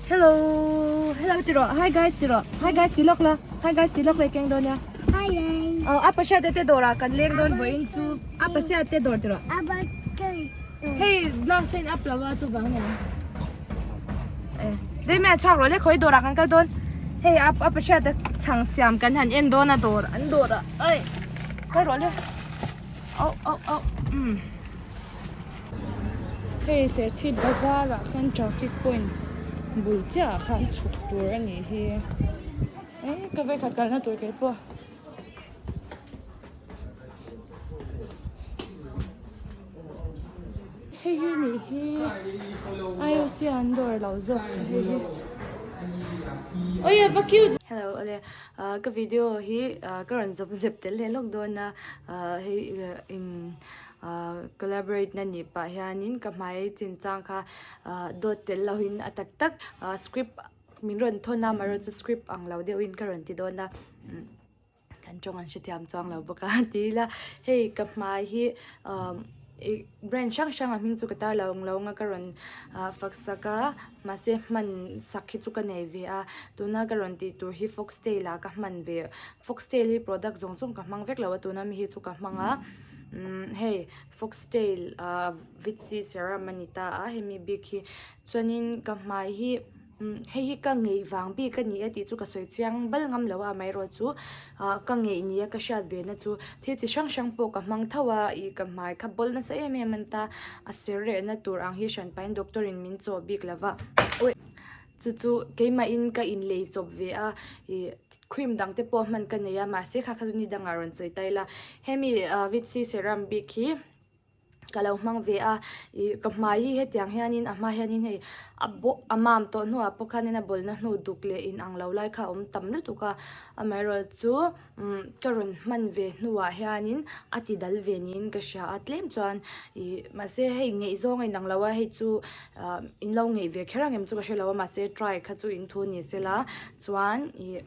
Hello hello ti rawh hi guys ti rawh hi guys ti lawk la hi guys ti lawk la i keng dawn nia. Hi guys. Aw a pasha te te dawrah kan leng dawn vawiin chu a pasha te dawr ti rawh. A pasha te. Hei glass a in up lo a chuvang nia. Eh dei mai a chhuak rawh le khawi dawrah kan kal dawn hei a a pasha te chhang siam kan han en dawn a dawr an dawrah ai kal rawh le auh auh auh umm. Hei Serchhip bazar ah khan traffic point bul chiah ah khan chhuk tur a nih hi eh ka vekhat kalna tur kei pawh. Hei hi nih hi IOC an dawr lo zawk hei hi oi a va cute hello awle ah ka video hi ah ka rawn zawp zep tel leh lawk dawn a ah hei in. Ahh collaborate na nih pah hianin ka hmai chin chang kha ahh dawt tel lohin a tak tak ahh script min rawn thawn a amaherawhchu script ang lo deuhin ka rawn ti dawn a umm kan tawng an hrethiam chuang lo bawk a ti ila hei ka hmai hi ahh ih brand hrang hrang a hming chu ka tar lo ang lo ang a ka rawn ahh fak sak a mahse hman sak hi chu ka nei ve a tuna ka rawn tih tur hi foxtale ah ka hman ve foxtale hi product zawng zawng ka hmang vek lo a tuna mi hi chu ka hmang a. Umm hei foxtale ah vit c serum a ni ta a hemi bik hi chuanin ka hmai hi umm hei hi ka ngeih vang bik a ni e tih chu ka sawi chiang bal ngam lo a amaherawhchu ah ka ngeih ni a ka hriat ve na chu thil chi hrang hrang pawh ka hmang tho a ih ka hmai kha bawl nasa em em a ni ta a ser reh na tur ang hi hran pahin doctor in min chawh bik lo va awi chu chu keimahin ka inlei chawp ve a ih. Cream dang te pawh hman ka nei a mahse kha kha chu ni dangah rawn sawi ta ila hemi ah vit c serum bik hi ka lo hmang ve a ih ka hmai hi hetiang hianin a hma hianin hei a bawh a mam tawh hnuah pawh khanin a bawlna hnu duk leh in ang lo lai kha a awm tam lutuk a amaherawhchu umm ka rawn hman ve hnuah hianin a ti dal ve niin ka hria a tlem chuan ih mahse hei ngeih zawng a inang lo a hei chu ah in lo ngeih ve kher ang em chu ka hrelo a mahse try kha chu in thu ni sela. Chuan ih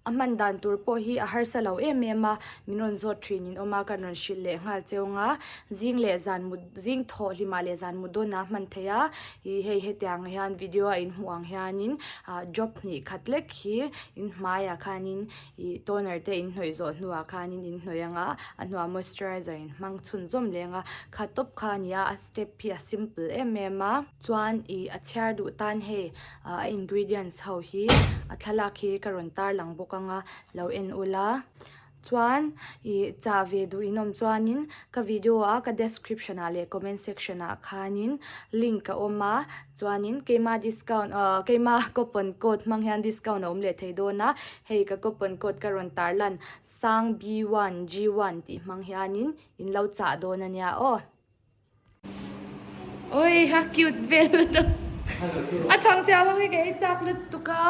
a hman dan tur pawh hi a harsa lo em em a min rawn zawt thin in awm a kan rawn hrilh leh nghal cheu ang a zing leh zan mut zing thawh hlimah leh zan mut dawnah a hman theih a ih hei hetiang hian video a inhmuh ang hianin ah drop hnih khat lek hi in hmaiah khanin ih toner te in hnawih zawh hnuah khanin in hnawih ang a a hnuah moisturizer in hmang chhunzawm leh ang a kha tawp kha a ni a a step hi a simple em em a. Chuan ih a chhiar duh tan hei a ingredients ho hi a thlalak hi ka rawn tar lang bawk ang a lo en ula chuan ih chah ve duh in awm chuanin ka video a ka description ah leh comment section ah khanin link a awm a chuanin keima discount ahh keima coupon code hmang hian discount a awm leh thei dawn a hei ka coupon code ka rawn tar lan sang b one g one tih hmang hianin in lo chah dawn a nia aw. Oi ha cute vel lutuk a chhang chiah ho hi ka ei chak lutuk a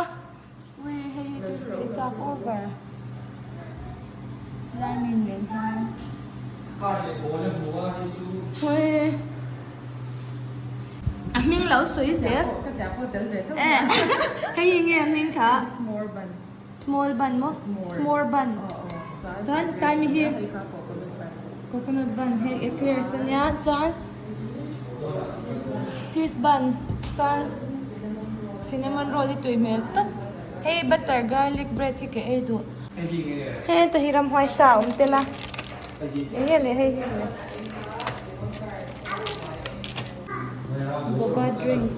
ui hei hi chu ka ei chak over lining nen hian ui a hming lo sawi zel hei hi nge a hming kha Small bun maw? S'more bun. Chuan tlai mi hi coconut bun hei eclairs a nia chuan cheese bun chuan cinnamon roll hi tui hmel tawp. Hei butter garlic bread hi ka ei duh. Heta hi ramhuai sa a awm tel a. Eng nge le hei hi le. Boba drinks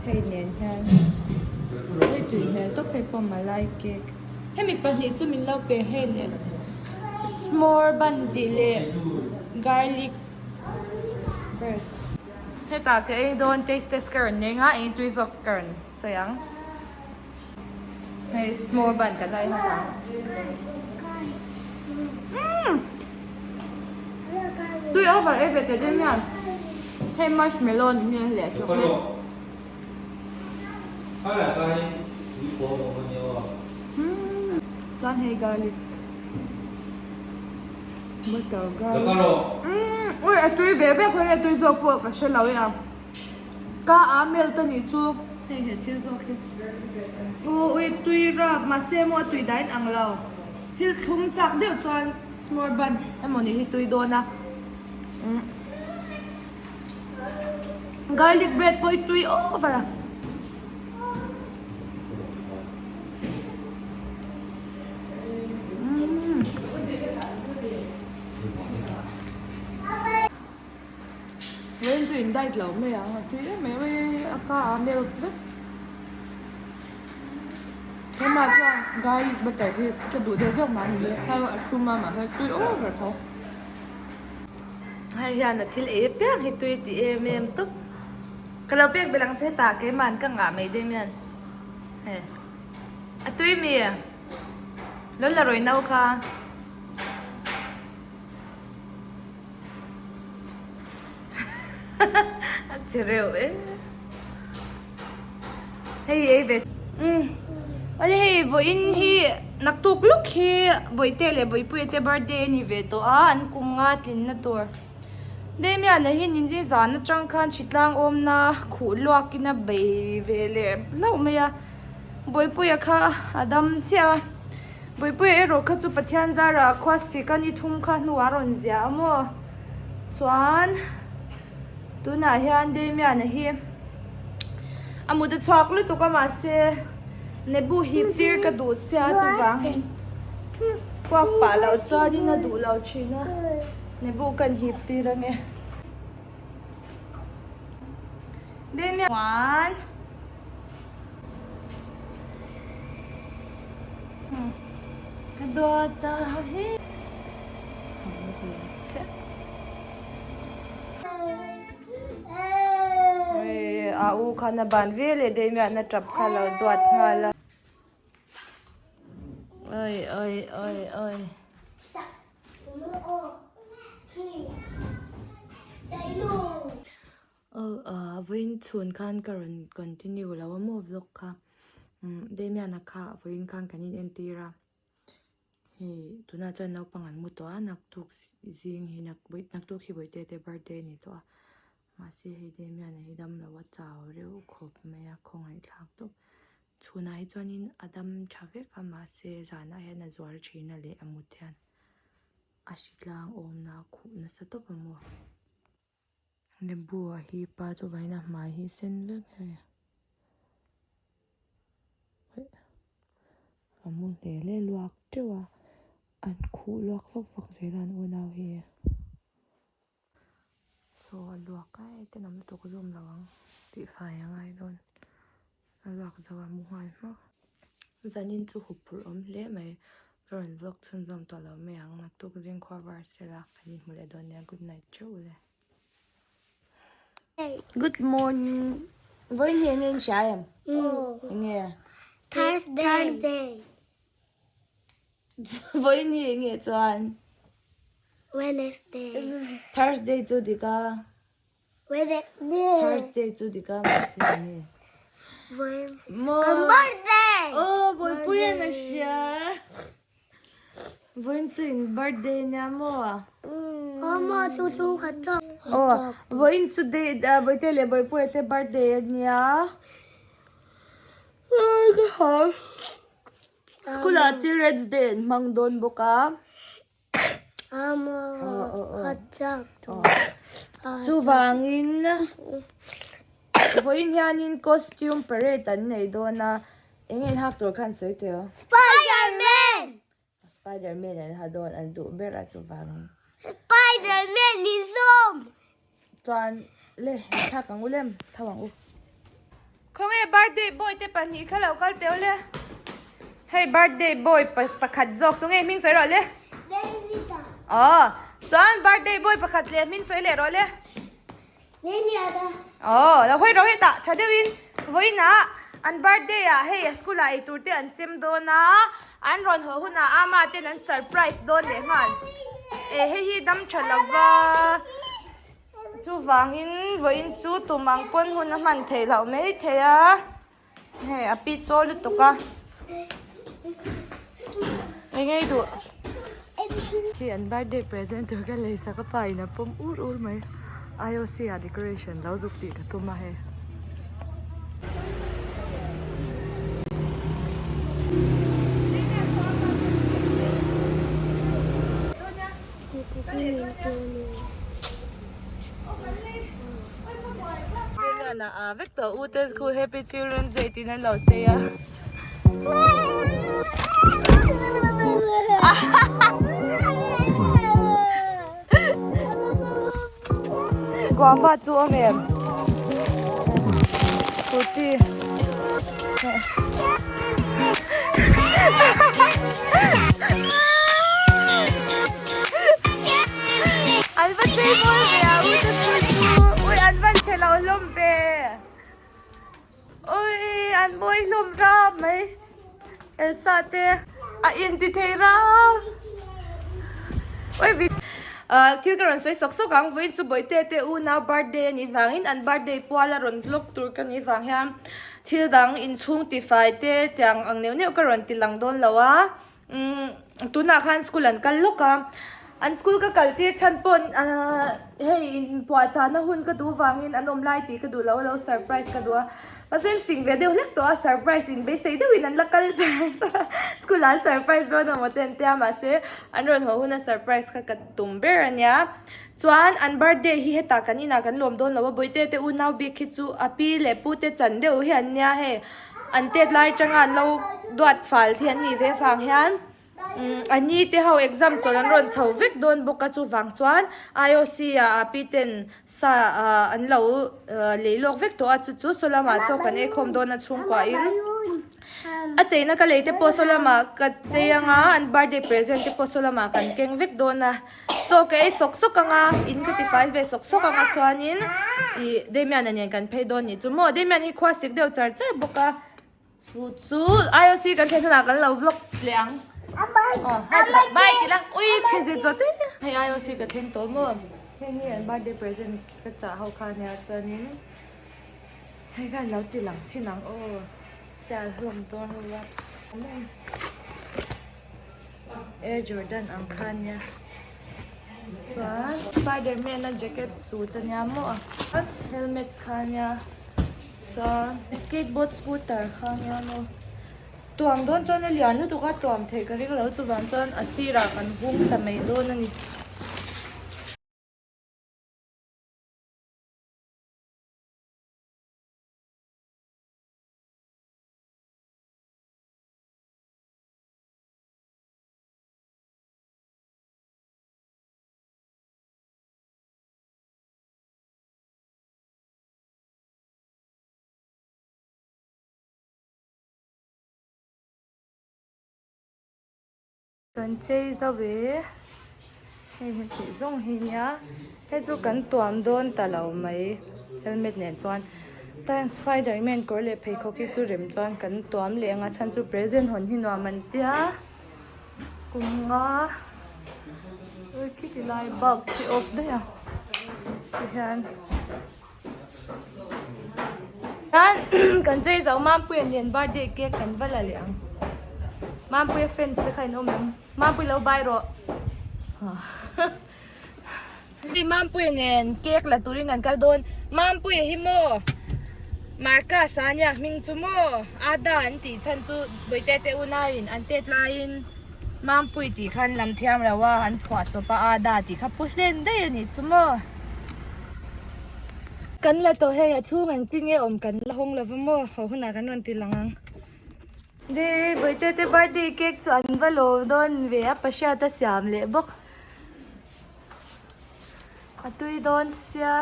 hei nen hian hei tui hmel tawp hei pawh malai cake hemi pahnih chu min lo pe hei le s'more bun tih leh garlic bread hetah ka ei dawn taste test ka rawn nei ang a eng tui zawk ka rawn sawi ang hei s'more bun kan ei hmasa ang umm tui over ei ve teh dawn hian hei marshmallow ni hmel leh chocolate umm chuan hei garlic butter garlic umm ui a tui ve vek hle a tui zawk pawh ka hre lo e a. Ka a melt a nih chu. Hei he thil zawk hi. Aw ui tui rap mahse maw a tui dain ang lo. Thil thlum chak deuh chuan s'more bun emaw nih hi tui dawn a. Umm garlic bread pawh hi tui over a. in diet lo mai ang a tui em em mai a ka a melt vek. Hema chuan garlic butter hi ka duh deuh zawk mah ni e hei a thlum a mahse tui over tho. Hei hian a thil ei apiang hi tui ti em em tawp. Ka lo pek belh ang che hetah keima'n ka ngah mai daih mian. Hei a tui mi lo la rawih no kha. A che reuh e. Hei ei ve. Umm. Awle hei vawiin hi naktuk luk hi Bawihte leh Bawihpuia te birthday a ni ve tawh a, an kum nga tlinna tur. Damian-a hi ni zan atang khan hritlang awmna khuh luakin a bei ve leh hlauh mai a, Bawihpuia kha a dam chiah a. Bawihpuia erawh kha chu Pathian zarah khua sik a ni thum kha hnuah a rawn ziah a maw? Chuan tunah hian Damian-a hi a mut a chhuak lutuk a mahse Nebu hip tir ka duh sia chuvangin kuak pah loh chuanin a duh lo thin a Nebu kan hip tir ange. Damian one. Ka duat a hi. A u khan a ban ve leh daih mai a na tap kha lo duat nghal a. Oi oi oi oi. Aw ah vawiin chhun khan ka rawn continue lo a maw vlog kha umm Damian-a kha vawiin khan kan in entir a hei tunah chuan naupang an mu tawh a naktuk zing hi naktuk hi bawihte te birthday a ni tawh a mahse hei Damian-a hi dam lo a chau reuh khawp mai a khawngaih thlak tawp chhunah hi chuanin a dam tha vek a mahse zanah hian a zual thin a leh a mut hian a hritlang awmna a khuh nasa tawp a maw. Nebu ah hi pa chu vawiin a hmai hi sen vek hei a mu hle hle luak teuh a an khuh luak vak vak zel a an unau hi saw a luak ai te nam lutuk zawm lo ang tih fai a ngai dawn a luak zo a mu nghal hmak. Zanin chu huphurh awm hle mai ka rawn vlog chhunzawm tawh lo mai ang naktuk zing khua var sela kan inhmu leh dawn nia good night theuh ule. Good morning vawiin hi enge in hria em? Enge? Thursday. Vawiin hi enge chuan? Wednesday. Thursday chu dik a. Wednesday. Thursday chu dik a mahse enge? Maw. Kan birthday. Oh Bawihpuia na hria. Vawiin chu in birthday nia maw? Aw maw chu chu khat chawk. Aw vawiin chu day Bawihte leh Bawihpuia te birthday a nia. Ka hau. School ah Children's Day an hmang dawn bawk a. Chuvangin vawiin hianin costume parade an nei dawn a, eng nge hak tur khan sawi teh aw? Spiderman! Spiderman an ha dawn an duh ber a chuvangin. Spiderman ni zawm! Chuan le thlak ang u lem tho ang u. Khawnge birthday boy te pahnih kha lo kal teu le. Hei birthday boy pakhat zawk tunge hming sawi rawh le. David-a. Aw chuan birthday boy pakhat leh hming sawi leh rawh le. Daniel-a. Aw lo hawi rawh hetah tha deuhin vawiinah an birthday ah hei school ah eitur te an sem dawn a an rawn haw hunah ama ten an surprise dawn leh nghal. E hei hi dam tha lova. Chuvangin vawiin chu tum ang pawn hun a hman theih loh mai thei a, hei a pi chaw lutuk a, eng nge i duh? Khi an birthday present tur ka lei sak a pa in a pawm ur ur mai, IOC ah decoration lo zuk tih ka tum a hei. A vek tawh u te khu happy children's day tiin an lo chei a. Guava chu awm em? Scooty. An va chei mawi ve a u te school chu. Ui an van che lo hlawm ve. Ui an mawi hlawm ram mai. Elsa te a in ti thei ram. Ui vi ah thil ka rawn sawi sawk sawk ang vawiin chu bawihte te unau birthday a nih vangin an birthday puala rawn vlog tur ka nih vang hian thil dang inchhung tifai te tiang ang neuh neuh ka rawn ti lang dawn lo a. Umm tunah khan school an kal lawk a an school ka kal tir chhan pawh ahh hei inpuahchahna hun ka duh vangin an awm lai tih ka duh lo a lo surprise ka duh a mahse an fing ve deuh hlek tawh a surprise in beisei deuhin an la kal char char a school ah an surprise dawn emaw te an tia mahse an rawn haw huna surprise kha ka tum ber a nia chuan an birthday hi hetah kan inah kan lawm dawn lo a bawihte te unau bik hi chu a pi leh pu te chan deuh hi an nia hei. An tet lai atanga an lo duat fal hi an nih ve vang hian umm a ni te ho exam chawlh an rawn chho vek dawn bawk a chuvang chuan I O C ah a pi ten sa ah an lo lei lawk vek tawh a chu chu saw lamah chaw kan ei khawm dawn a chhungkua in a cheina ka lei te pawh saw lamah ka chei anga an birthday present te pawh saw lamah kan keng vek dawn a. Chaw ka ei sawk sawk ang a, in ka tifai ve sawk sawk ang a chuanin ih Damian-a nen kan phei dawn nih chu maw Damian hi khua sik deuh char char bawk a chu chu I O C kan thlen hunah kan lo vlog leh ang aw hai ti la bye ti la ui chhe zet zawt e hei I O C ka thleng tawh maw heng hi an birthday present ka chah ho kha ania chuanin hei khan lo ti lang chin ang aw sial hlawm dawn raps. Air Jordan ang kha ania chuan Spiderman a jacket suit ania maw a helmet kha ania chuan skateboard scooter kha ania maw tuam dawn chuan a lian lutuk a tuam theih ka ring lo chuvang chuan a sirah kan hung ta mai dawn a ni. Kan chei zo e hei hi tih zawng hi nia hei chu kan tuam dawn ta lo mai helmet nen chuan. Chuan spiderman kawr leh pheikhawk hi chu rem chuan kan tuam leh ang a chhan chu present hawn hi nuam an tia kum nga ui khiti lai bulb khi off daih a tihian chuan kan chei zo Mampuia nen birthday cake kan va la leh ang Mampuia fans te kha in awm em Mampui lo bai rawh. Hei Mampuia nen cake la turin kan kal dawn. Mampuia hi maw Marcus a nia hming chu maw Ada an tih chhan chu Bawihte te unauin an tet laiin Mampui tih khan lam thiam lo a an phuah chawp a Ada tih kha pu hlen daih a nih chu maw. Kan la tawh hei a chhung engtin nge awm kan la hawng lova maw haw hunah kan rawn ti lang ang. De Bawihte te birthday cake chu an va lawm dawn ve a Pahriat a siam leh bawk. A tui dawn sia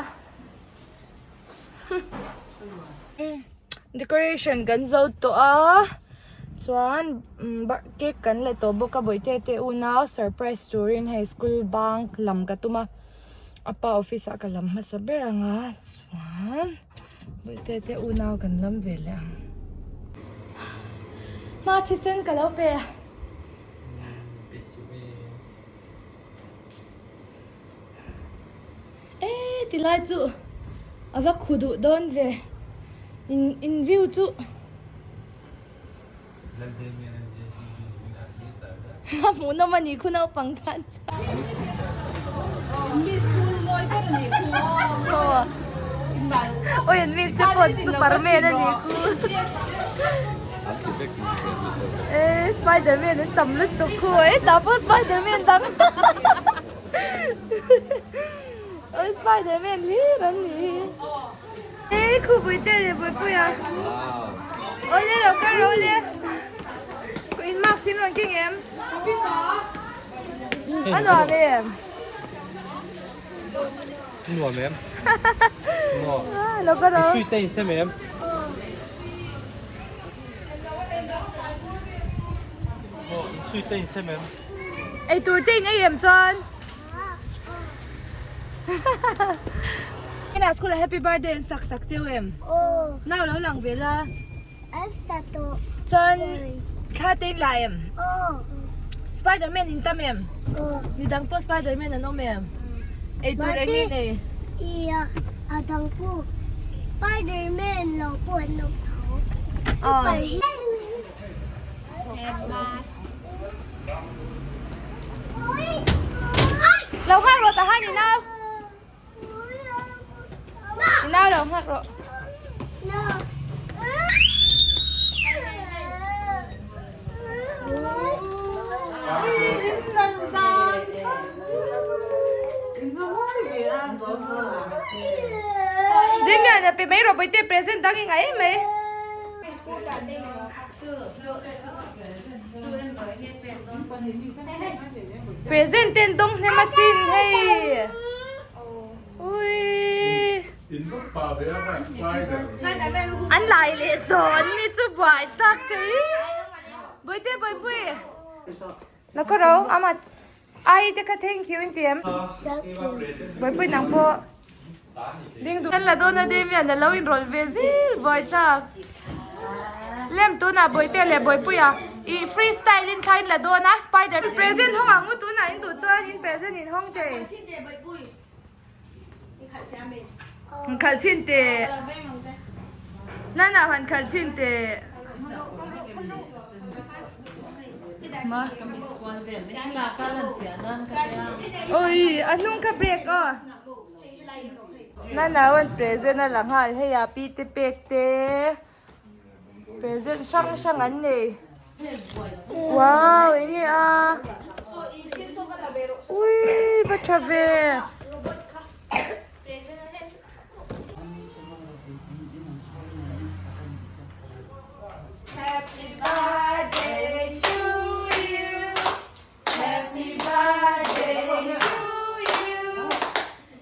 decoration kan zo tawh a chuan cake kan la tawh bawk a bawihte te unau surprise turin hei school bang lam ka tum a a pa office ah ka lam hmasa ber ang a chuan bawihte te unau kan lam ve leh ang hma thisen ka lo pe a. E ti lai chu a va khu duh dawn ve in in view chu a hmuh nawm a nih khu naupang tan chuan awi an miss te pawh superman a nih khu e spiderman an tam lutuk khu e tah pawh spiderman dang oi spiderman hlir an nih hi e khupui te leh buaipui a awle lo kal rawh awle in mask in rawn keng em a nuam em nuam em. Lo ka ro. Sweet te in sem em? Maw in sweet te in sem em? Ei tur te in ei em chuan? Inah school ah happy birthday an sak sak cheu em? Nau lo lang ve la. An sa tawh. Chuan thla te in la em? Aw. Spiderman in tam em? Aw. Midang pawh Spiderman an awm em? Ei tur eng nge nei? Ia a dang pawh Spiderman lo pawh an awm tho. Super hero. Lo nghak rawh tahan i nau. I nau lo nghak rawh. Damian a pe mai rawh pawite present dang i ngaih em mai. Present ten dawng hnem a chin hei ui an lai leh tawh an ni chu buai tak thei bawihte bawihpui la khaw ro ama ai te kha thank you in ti em bawihpui nang pawh Ding duh. Kan la dawn a Damian a lo inrawlh ve zil buai tlak. Lem tunah Bawihtea leh Bawihpuia ih free style in thla in la dawn a spider present hawng ang u tunah in duh chuan in present in hawng thei. In khalh chhin teh. Nana han khalh chhin teh. Oi a hnung kha break aw. Nana chuan present a la nghal hei a pi te pek te present hrang hrang an nei wow eng nge a ui va tha ve. Happy birthday to you Happy birthday to you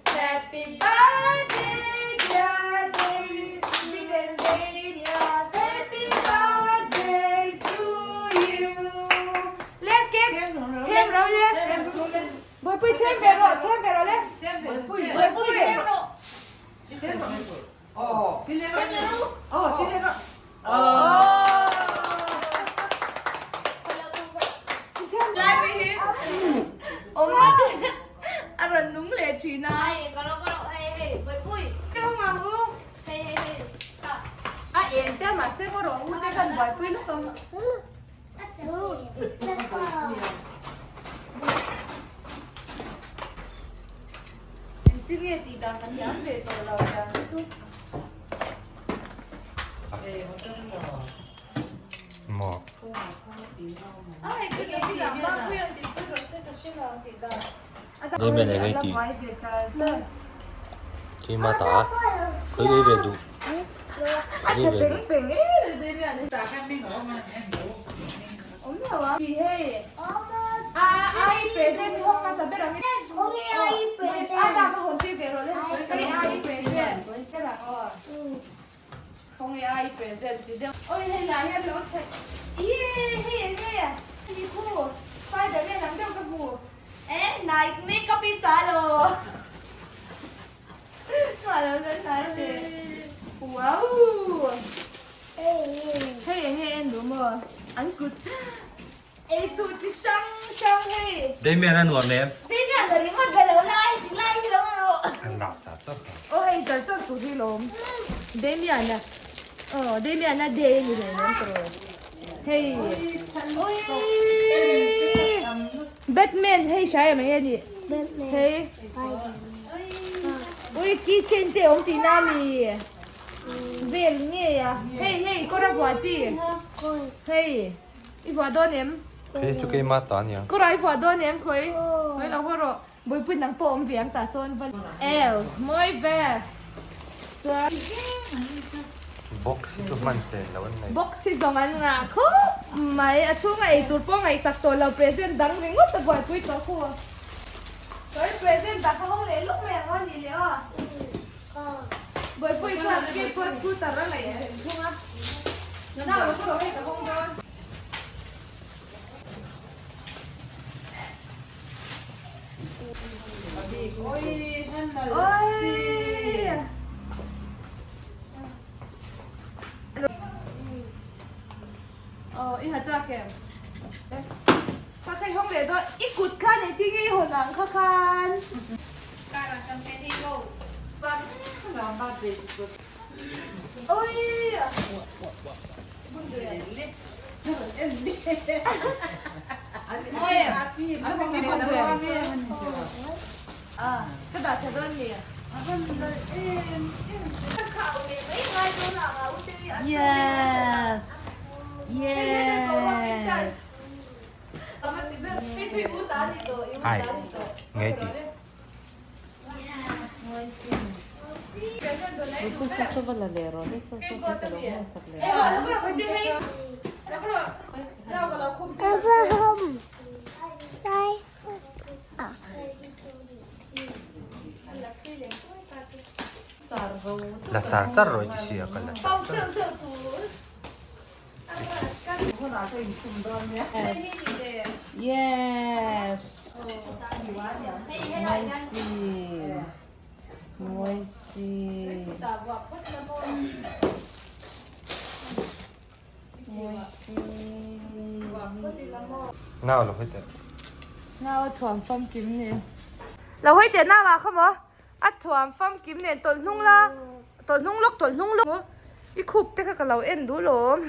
Happy birthday dear David and Dania Happy birthday to you Le cake chhem ro le Bawihpui chhem ve rawh chhem ve rawh le Bawihpui chhem rawh A rawn nung leh thin a. A eng te mahse maw rawh u te khan buaipui lawk ang. Engtin nge tih dan ka thiam ve tawh lo tiang te chu. Maw. Damian eng ei tih? Keima ta khawi ei ve duh. A chhe peng peng em Damian. Wow! Hei eng nge en duh maw? An kut ei tur chi hrang hrang hei. Damian a nuam em? Damian a ringawt ve lo lai ti lai hi lo rawh. An rak char char ta. Aw hei char char tur hi lawm. Damian a aw Damian a day ni hlei nem tawh. Hei oi Batman hei hrai em enge ni? Batman. Hei ui keychain te awm tihna a mi? Vel ngei a. Hei hei kawr a vuah chi. Hei i vuah dawn em? Hei chu keimah ta ania. Kawr a i vuah dawn em khawi? Khawi lo haw rawh. Bawihpui nang pawh awm ve ang tah sawn va elf mawi ve. Chuan Box hi chu hman sen lo an nei. Box hi zawng an ngah khawp mai. A chhunga ei tur pawh ngaihsak tawh lo present dang ringawt a buaipui tawh khu. Sorry present dah kha hawng leh luk mai ang aw nih leh aw. Bawihpui chuan skateboard scooter a lei then thung a. Nau lo pawh hei ka hawng dawn. Aw i ha chak em? Ka khai hawng leh dawn i kut khan engtin nge i hawn ang kha khan. Yes Yes Hai nge ti. La char char rawh i ti sia ka la char char. Yes. Mawi si. Mawi si. Nau lo hawi teh. Nau a thuam famkim nen. Lo hawi teh nau ah kha maw? A thuam famkim nen tawlh hnung la, tawlh hnung lawk tawlh hnung lawk i khup te kha ka lo en duh lawm.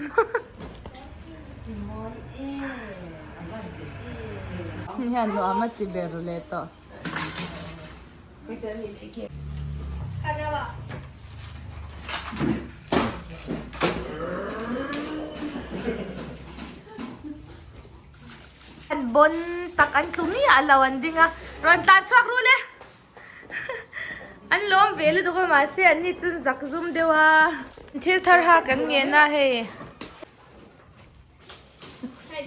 Hian nuam a chi ber leh tawh. An bawn tak an tlu miah lo an ding a, rawn tlan chhuak ru le. An lawm ve lutuk a mahse an ni chun zak zum deuh a. Thil thar ha kan ngen a hei.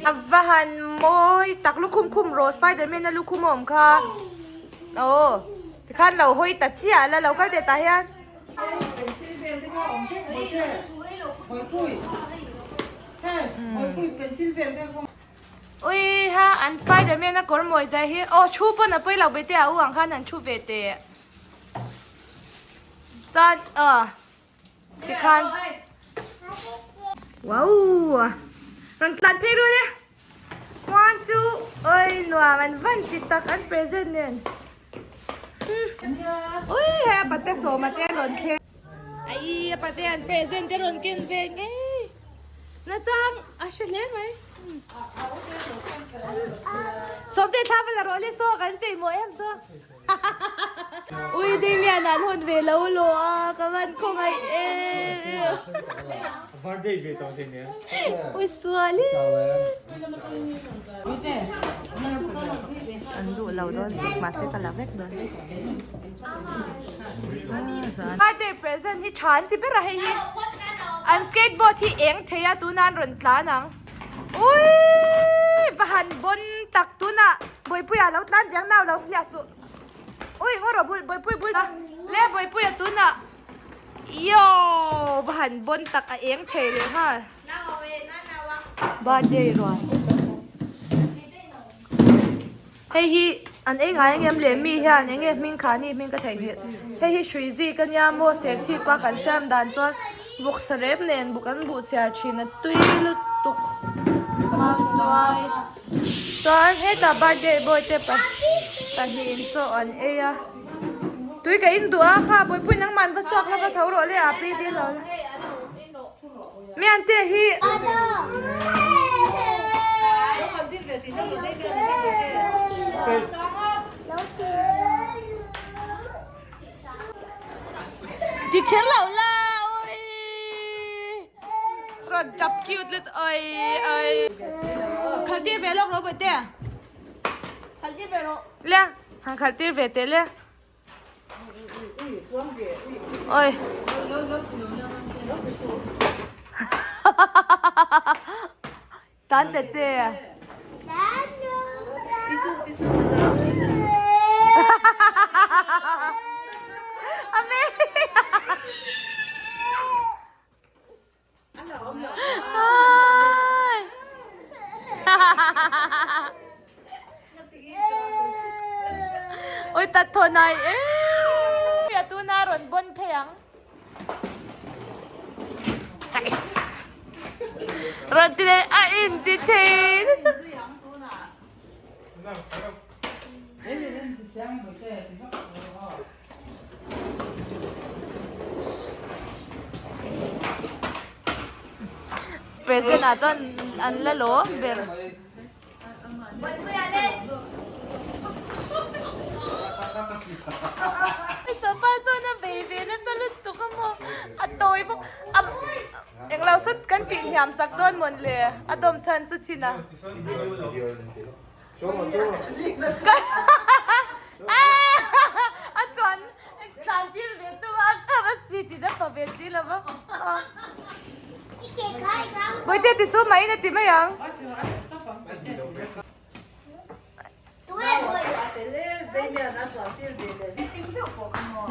A va han mawi tak lukhum khum rawh Spiderman a lukhum a awm kha. Aw tikhan lo hawi ta chiah la lo kal teh tah hian. Ui ha an Spiderman a kawr mawi zai hi aw thu pawn a pawi lo be te a u ang khan an thu ve teh chuan aw tikhan wow rawn tlan phei rual e one two oi nuam an van chi tak an present nen ui hei a pate sawma te an rawn thleng ai a pate an present te rawn ken ve ngei. Nachang a hre hle mai. Sawmte thla va la rawh le saw kan chei maw em saw. Ui Damian an hawn ve lo lo a ka van khawngaih em. Birthday ve tawh thei nen. Ui sual e. An duh lo dawn tuk mahse ka la vek dawn. Birthday present hi tha an ti ber a hei hi an skateboard hi eng thei a tuna an rawn tlan ang uii va han bawn tak tunah Bawipuia lo tlan viang nau lo hliah suh ui ngaw rawh bul Bawipui bul le Bawipuia tunah iow va han bawn tak a eng thei leh nghal birthday ruai. Hei hi an ei ngai angem le mi hian eng nge hming kha ni hming ka theihnghilh hei hi hrui zik ania maw serchhip a kan siam dan chuan vawksa rep nen buk an buh chhiar thin a tui lutuk hnuai chuan hetah birthday boy te pahnih in chaw an ei a tui ka in duh a kha buaipui nangmah an va chhuak la va tho rawh le a pi dil lo la. Miante hi. Ti kher lo la oi. Rawn tap cute lut oi oi. Khal tir ve lawk ro bawihte. Khal tir ve rawh. Le, han khal tir ve teh le. Oi. Tan te che. Ame. Oi tat thaw nai em. A tuna rawn bawn phei ang. Rawn ti leh a in ti thei. Present ah chuan an la lawm ber. Sofa chuan a bei ve nasa lutuk a maw a tawi bawk a englo saw kan tih hniam sak dawn mawn le a dawm chhan chu chin a. A chuan tlan tir ve tu a a speed in a pa ve si lo va. Bawihte ti chu mai in a ti mai ang.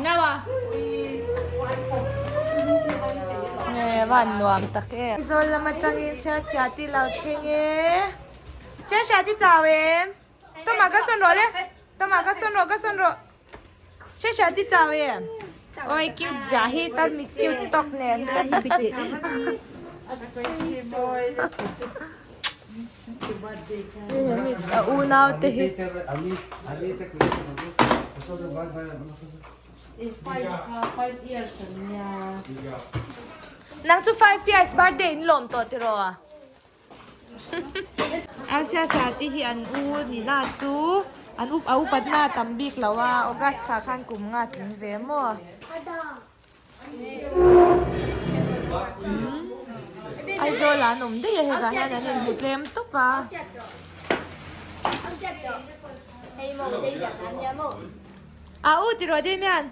Nawa. Nge van nuam tak e. Aizawl lam atangin Sialchhia ti lo thleng e. Sialchhia ti chau em. Tama ka sawn rawh le. Tama ka sawn rawh ka sawn rawh. Sialchhia ti chau em. Oi cute zia hi tan mit cute tawk nen. A unau te hi. Nang chu 5 years birthday in lawm tawh tiraw a? A sia sia te hi an u ni na chu an up a upat na a tam bik lo a August thla khan kum nga tling ve maw. Aizawl ah an awm daih a hetah hian an inhmu tlem tawp a. A u tiraw Damian?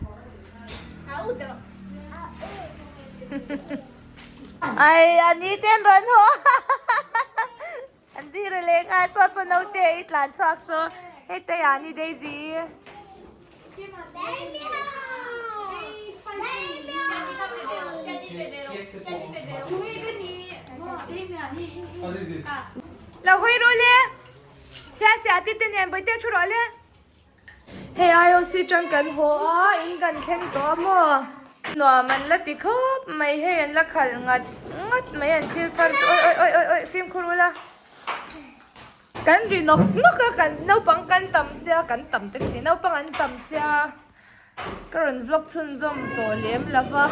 Ai a ni ten rawn haw an dir a leng a saw saw naute i tlan chhuak saw hei te ah ni Daisy Lo hawi ru le sia sia chi te nen bawihte thu rawh le. Hei IOC tang kan haw a, in kan thleng tawh a maw? Nuam an la ti khawp mai, hei an la khalh ngat ngat mai an thil thar chu awi awi awi awi fimkhur ula. Kan ri nawk nawk a, kan naupang kan tam sia, kan tam te ka ti, naupang an tam sia ka rawn vlog chhunzawm tawh lem lo va.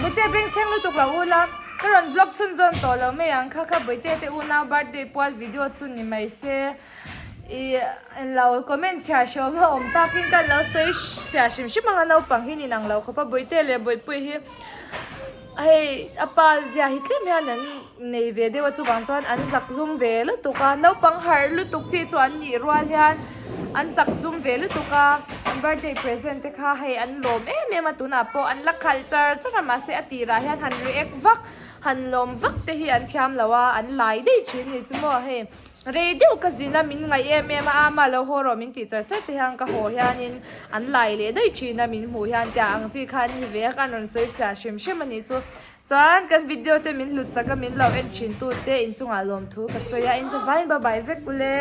Bawihte bengchheng lutuk lo ula, ka rawn vlog chhunzawm tawh lo mai ang kha kha Bawihte te unau birthday pual video chu ni mai se. Ih lo comment chhiar hriawm a awm takin ka lo sawi fiah hrim hrim ang a naupang hi ninang lo khawp a Bawihte leh Bawihpuii hi hei a pa zia hi tlem hian an nei ve deuh a chuvang chuan an zak zum ve lutuk a naupang harh lutuk chi chu an nih rual hian an zak zum ve lutuk a an birthday present te kha hei an lawm em em a tunah pawh an la khalh char char a mahse a tirah hian han react vak han lawm vak te hi an thiam lo a an lai daih thin a ni chu maw hei. Rei deuh ka zin a, min ngaih em em a, ama lo haw rawh min tih char char te hian ka haw hianin an lai leh daih thin a, min hmuh hian tia ang chi kha an ni ve a, ka rawn sawi chhiah hrim hrim a nih chu. Chuan kan video te min hlut chak a, min lo en thin tu te inchungah lawmthu ka sawi a, inzavaiin bye bye vek ule.